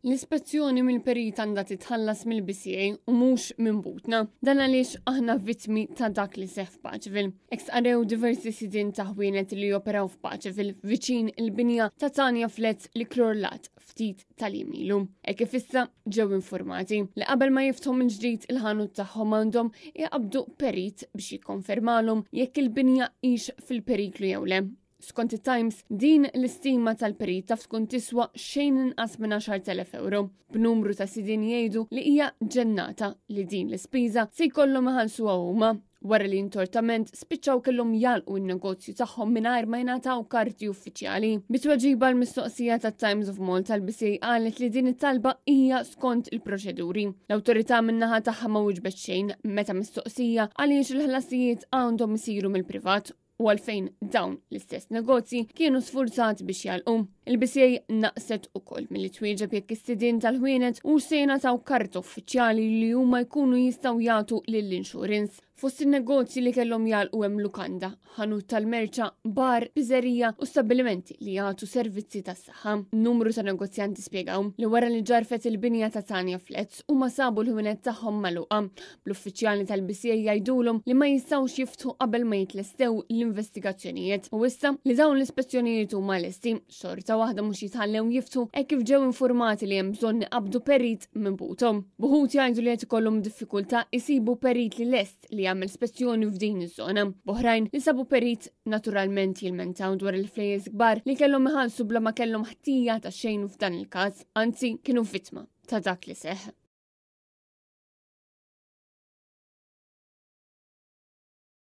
L-ispezzjoni mill-perit għandha titħallas mill-BCA u mhux minn butna. Dan għaliex aħna vittmi ta' dak li seħħ f'Paċeville. Hekk stqarrew diversi sidien ta' ħwienet li joperaw f'Paċeville viċin il-binja ta' Tanja Flats li krorlat ftit tal-jiem ilu. Hekk kif issa ġew informati li qabel ma jiftħu mill-ġdid il-ħanut tagħhom għandhom iqabbdu perit biex jikkonfermalhom jekk il-binja hix fil-periklu jew le. Skont it-Times, din l-istima tal-perit taf tkun tiswa xejn inqas minn 10,000 euro, b'numru ta' sidien jgħidu li hija ġennata li din l-ispiża se jkollhom iħallsuha huma wara li intortament spiċċaw kellhom jagħlqu n-negozju tagħhom mingħajr ma jingħataw karti uffiċjali. Bi tweġiba l-mistoqsija tat-Times of Malta l-BCA qalet li din it-talba hija skont il-proċeduri. L-awtorità min-naħa tagħha ma wiġbet xejn meta mistoqsija għaliex il-ħlasijiet għandhom isiru mill-privat u għalfejn dawn l-istess negozji kienu sfurzati biex jagħlqu. Il-BCA naqset ukoll milli twieġeb jekk is-sidien tal-ħwienet u se jingħataw karta uffiċjali li huma jkunu jistgħu jagħtu lill-insurance. Fost in-negozji li kellhom jagħlqu hemm lukanda, ħanut tal-merċa, bar, piżerija u stabbilimenti li jagħtu servizzi tas-saħħa. Numru ta' negozjanti spjegaw li wara li ġarfet il-binja ta' Tanja Flats huma sabu l-ħwienet tagħhom magħluqa bl-uffiċjali tal-BCA jgħidulhom li ma jistgħux jiftħu qabel ma jitlestew l-investigazzjonijiet. U issa li dawn l-ispezzjonijiet huma lesti, xorta waħda mhux jitħallew jiftħu hekk kif ġew informati li hemm bżonn iqabbdu perit minn buthom. B'uħud jgħidu li qed ikollhom diffikultà isibu perit li lest li jagħmel spezzjoni f'din iż-żona. B'oħrajn li sabu perit naturalment jilmentaw dwar il-flejjes kbar li kellhom iħallsu bla ma kellhom ħtija ta' xejn f'dan il-każ, anzi kienu vittma ta' dak li seħħ.